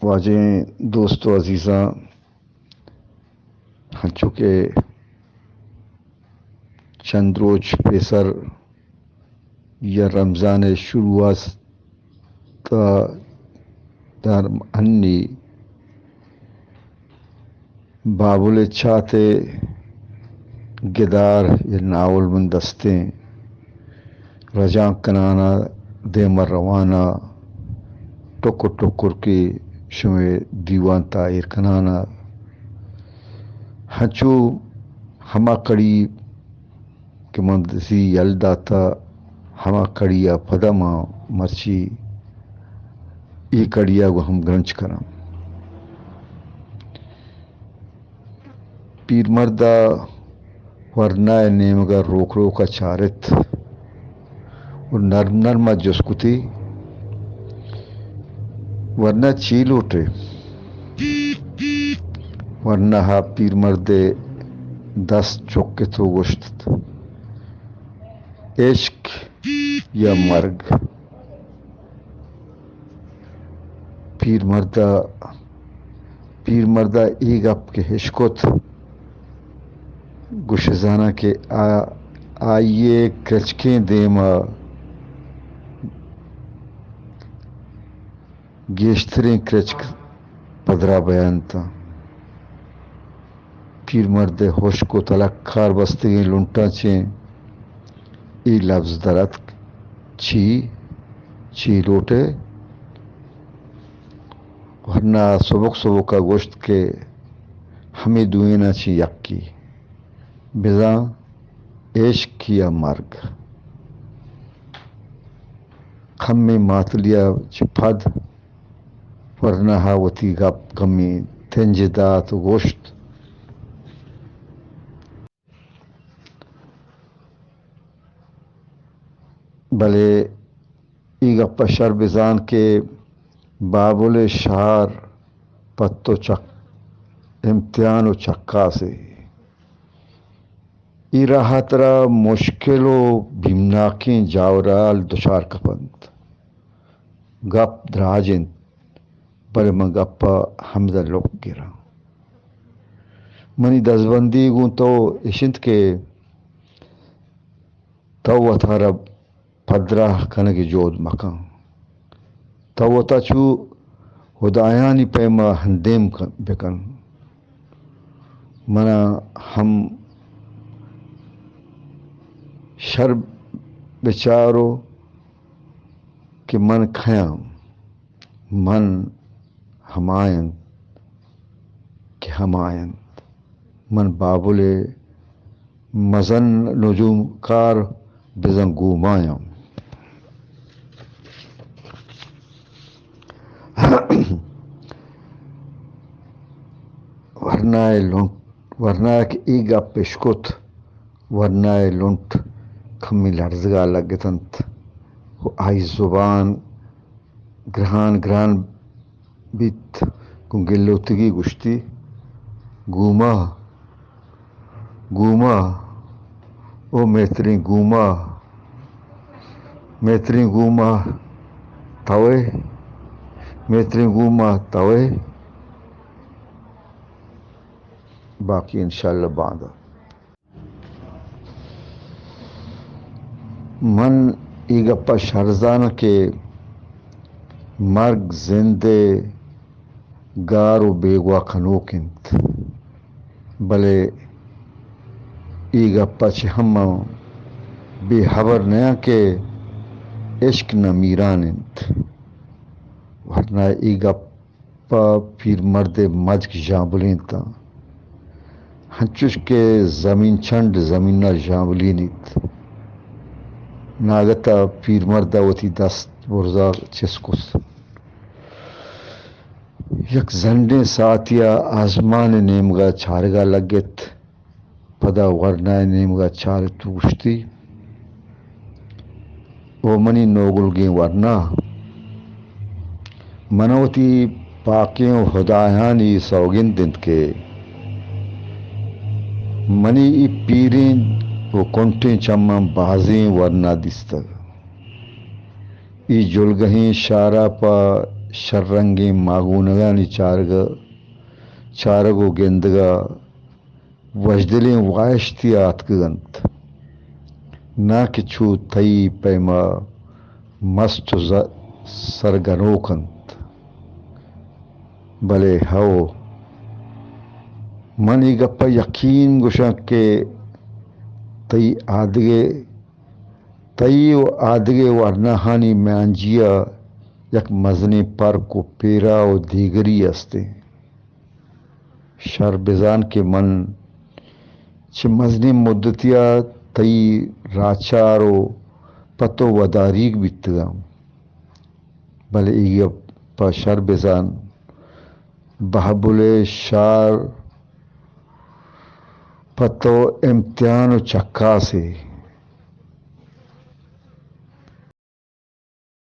واجہیں دوست و عزیزاں، ہنچو کہ چند روچ پیسر یا رمضان ءِ شروع است، تا در انی بابل ءِ چات ءِ گدار یا ناول من دستیں رجانک کنان ءَ دیم ءَ روان ءَ ٹکر ٹکر کہ شمئے دیوان تاہیر کنان ءَ ہنچو ہما کڑی کہ من زی یل داتہ، ہما کڑی ءَ پدا ما مرچی اے کڑی ءَ گوں ہمگرنچ کناں۔ پیرمرد ءَ ورنا ءِ نیمگ ءَ روک روک ءَ چارت و نرم نرم ءَ جست کتی، ورنا چی لوٹ ئے؟ ورنا ءَ پیرمرد ءِ دست چک ات و گوشت، عشق یا مرگ؟ پیرمرد ءَ، پیرمرد ءَ اے گپ کہ اشکت، گوش زاناں کہ آ، آئی ءِ کرچکیں دیم ءَ گیشتریں کرچک پدرا بیان اتاں۔ پیرمرد ءِ ہشک و تلک کار بستگیں لنٹاں چہ اے لبز در اتک، چی؟ چی لوٹ ئے؟ ورنا ءَ سبک سبک ءَ گوشت کہ ہمے دوئیناں چہ یکے، بزاں عشق یا مرگ۔ کمیں ماتلی ءَ چہ پد ورنا ءَ وتی گپ کمے تنجے دات و گوشت، بلے اے گپ ءَ شر بزان کہ بابل ءِ شہر پہ تو چک، امتحان و چکاسے۔ اے راہ ءَ ترا مشکل و بیمناکیں جاورال دچار کپنت۔ گپ دراج انت، بلے من گپ ءَ ہمدا لک گراں۔ منی دزبندی گوں تو اش انت کہ تو وتارا پدراہ کنگ ءِ جہد مکن۔ تو وتا چو ہدایانی پیما ہندیم کن، بکن۔ منا ہم شر بچارو کہ من کیاں۔ من ہماینت کہ ہماینت۔ من بابل ءِ مزن نجوم کار بزاں گومایاں۔ ورنا ءِ لنٹ، ورنا ءَ کہ اے گپ اشکت، ورنا ءِ لنٹ کمی لرزگا لگتنت و آئی زبان گران گران بیت۔ گوں گلوتگی گوشتی، گوما، گوما، او مہتریں گوما، مہتریں گوما توئے، مہتریں گوما توئے۔ باقی انشاءاللہ باندا۔ من اے گپ ءَ شر زاناں کہ مرگ زند ءِ گار و بیگواہ کنوک انت، بلے اے گپ ءَ چہ ہم من بے ہبر نیاں کہ عشق نمیران انت، ورنا اے گپ پہ پیرمرد ءِ مجگ ژامبلینتاں، انچش کہ زمین چنڈ زمین ءَ ژامبلینیت۔ ناگت ءَ پیرمرد ءَ وتی دست برزا چست کت۔ یک زنڈیں ساعتے ءَ آزمان ءِ نیمگ ءَ چارگ ءَ لگت۔ پدا ورنا ءِ نیمگ ءَ چارت و گوشتی، او منی نوگلگیں ورنا، من وتی پاکیں ہدایانی سوگند انت کہ منی اے پیریں و کنٹیں چماں بازیں ورنا دیستگ۔ اے جلگہیں شہر ءَ پہ شررنگیں ماگونگانی چارگ ءَ، چارگ ءُ گندگ ءَ وشدلیں واہشتے آتکگ اَنت، ناں کہ چو تئی پیم ءَ مست ءُ ز-، سرگنوک اَنت۔ بلے ہئو، من اے گپ ءَ یقین گوشاں کہ تئی آدگہ، تئی ءُ آدگہ ورناہانی میانجی ءَ یک مزنیں پرک ءُ پیراہ ءُ دیگری است اِنت۔ شر بزان کہ من چہ مزنیں مدتے ءَ تئی راہچار ءُ پہ تو وداریگ بیتگاں، بلے اے گپ ءَ شر بزان، بہبل ءِ شار پہ تو امتحان ءُ چکاسے۔